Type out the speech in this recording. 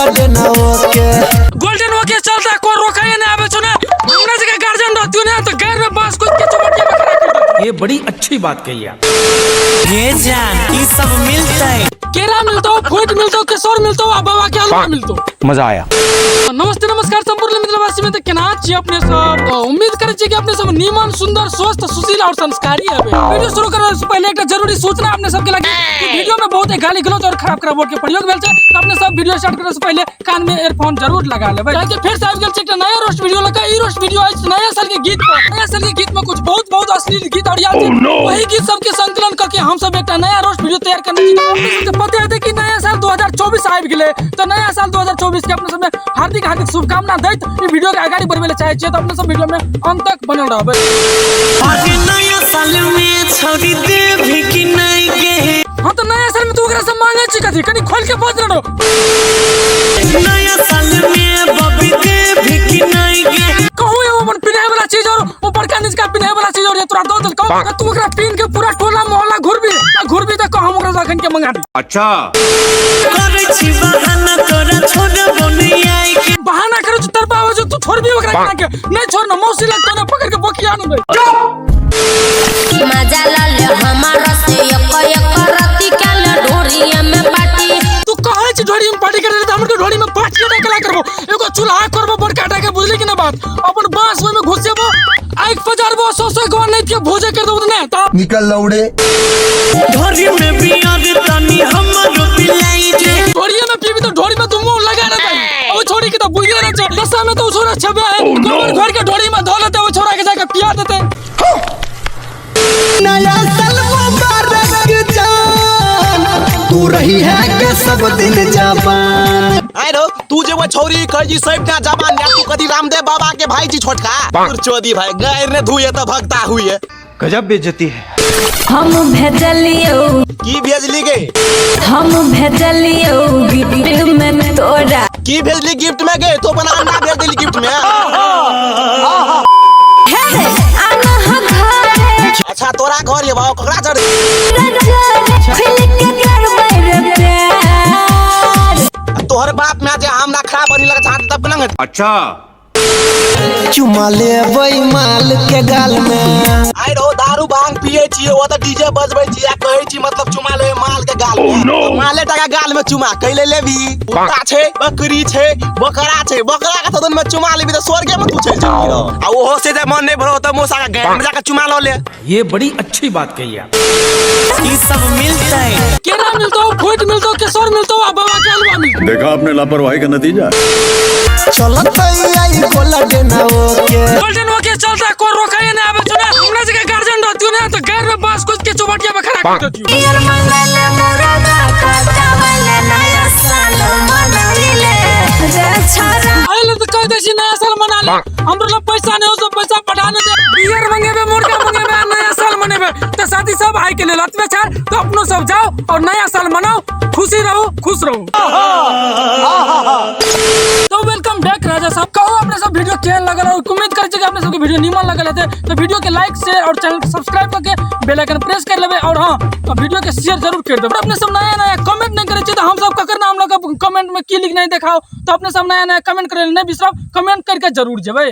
Golden okay. Golden okay चलता को रोका नहीं आवे छो ना। हमरा जगह गार्जियन रहतियो ना तो गैर में बांस कुछ के चौबटिया में खड़ा कर देतियो। ये बड़ी अच्छी बात कही आप। ये जान ई सब मिलते। केरा मिलतो, फूट मिलतो, केसर मिलतो आ बाबा के हलवा मिलतो। मजा आया। नमस्ते नमस्कार संपूर्ण मिथिलावासी में तो केना छी अपने सब। तो उम्मीद करे छी कि अपने सब नीमन सुंदर स्वस्थ सुशील और संस्कारी हबे। वीडियो शुरू करे से पहले एकटा जरूरी सूचना अपने सबके लगे कि वीडियो में बहुत गाली गलौज और खराब खराब वर्ड के प्रयोग भेल छै, तो अपने सब वीडियो स्टार्ट करे से पहले कान में ईयरफोन जरूर लगा लेबै। काहे कि फिर से आबि गेल छै एकटा नया रोस्ट वीडियो लगा। ई रोस्ट वीडियो अछि नया साल के गीत पर। नया साल के गीत में कुछ बहुत बहुत अश्लील गीत और याद छै, वही गीत सब के संकलन करके हम सब एकटा नया रोस्ट वीडियो तैयार करने छी। अपने सबके पते हेतै कि नया साल 2024 आबि गेलै, तो नया साल 2024 के अपने सब में हार्दिक हार्दिक शुभकामना दैत ई वीडियो के अगाडि बढ़बै ले चाहै छियै, तो अपने सब वीडियो में अंत तक बनल रहबै। अरे नया साल में छोड़ी देबी कि नहीं गे? हाँ तो नया साल में तू ओकरा से मांगे छी कथी, कनी खोल के बाज न रहो। नया साल में बबी देबी कि नहीं गे? कहू एगो अपन पिन्हे वाला चीज और वो बड़का निचका पिन्हे वाला चीज और ये तोरा दऽ देलकौ, त तू ओकरा पिन्ह के पूरा टोला मोहल्ला घुरबी, आ घुरबी त कह हम ओकरा से अखन के मंगा दी। अच्छा। करै छी बहाना तोरा छोड़बो नहीं आई के। बहाना करै छी तर बावजूद तू छोड़बी ओकरा केना के? नहीं छोड़ ना, मौसी लगतो ना पकड़ के बोकिया न दे। मजा लाले हमारा से एक एक रति काल ढोरिया में पार्टी। तू कहै छी ढोरी में पार्टी करे त हमर के ढोरी में पार्टी ना कला करबो, एगो चूल्हा करबो बड़का टा के, बुझली कि ना बात? अपन बांस ओय में घुसेबो, आइक पजारबो, सौ सौ गो नहीं के भोजे कर देबो त ना त निकल लौड़े। ढोरी में बियर तनी हमरो पिलाई दे। ढोरी में पीबी त ढोरी में तू मुंह लगा रहता है। अब छोड़ी के त बुझले रह छै, दशा में तो छोरा छबे है, गोबर घर के ढोरी में धो लेते, वो छोरा के जाके पिया देते। नया साल मुबारक जान, तू रही है के सब दिन जवान। आइ रो तू जे वो छौरी कहै छी सब टा जवान या तू कदी रामदेव बाबा के भाई छी छोटका। तोर चोदी भाई गायर ने धुए त भक्ता हुए। गजब बेइज्जती है। हम भेजलियो। की भेजली गे? हम भेजलियो गिफ्ट में तोरा। की भेजली गिफ्ट में गे? तो अपन अंडा भेज देली गिफ्ट में। हे रे, आना हा घरे। अच्छा तोरा घर ये बाबा ककरा चढ़? खुल के करबै रे प्यार। तोहर बाप में जे हमरा खराब बनी लगा झाड़ तब ना। अच्छा। चुमा लेबै माल के गाल में। आइ रो दारू भांग पिए छी, ओ त डीजे बजबै छी आ कहै छी मतलब चुमा ले माल के गाल में। तो माले टाका गाल में चुमा कैले लेबी? कुत्ता छै, बकरी छै, बकरा छै, बकरा के तदन में चुमा लेबी त स्वर्गे में तू चलि जेबी रो। आ ओहो से जे मन नै भरो त मौसा के गाय में जाके चुमा ल ले। ये बड़ी अच्छी बात कही आप। ई सब मिलते। केरा मिलतो, फूट मिलतो, केसर मिलतो आ बाबा के हलवा मिलतो। देखा आपने लापरवाही का नतीजा। चलत आई गोल्डन ओके। गोल्डन ओके चलता को रोका नहीं आवे छो ना। हमरा जगह गार्जियन रहतियो ना तो गैर में बांस कुछ के चौबटिया में खड़ा कर देतियो। यार मंगल मुरादा का चावल नया साल मनाइले रे छोरा। आइले तो कह दे छी नया साल मना ले, हमरो लग पैसा नहीं हो सब पैसा पठा न दे। बियर मंगेबे, मुर्गा मंगेबे आ नया साल मनेबे। तो साथी सब आइ के लेल अतबे छाड़, तो अपनो सब जाओ और नया साल मनाओ, खुशी रहो खुश रहो। तो welcome back राजा साहब। कहो अपने सब वीडियो केहन लगल और उम्मीद करै छी कि अपने सबके वीडियो नीमन लगल हेतै। तो वीडियो के लाइक शेयर और चैनल के सब्सक्राइब करके बेल आइकन प्रेस कर लेबै और हाँ तो वीडियो के शेयर जरूर कर देबै। अपने सब नया नया कमेंट नहीं करै छी तो हम सब ककर नाम लऽ कऽ कमेंट में की लिखना देखाओ, तो अपने सब नया नया कमेंट करै नहीं बिसरब, कमेंट करके जरूर जेबै।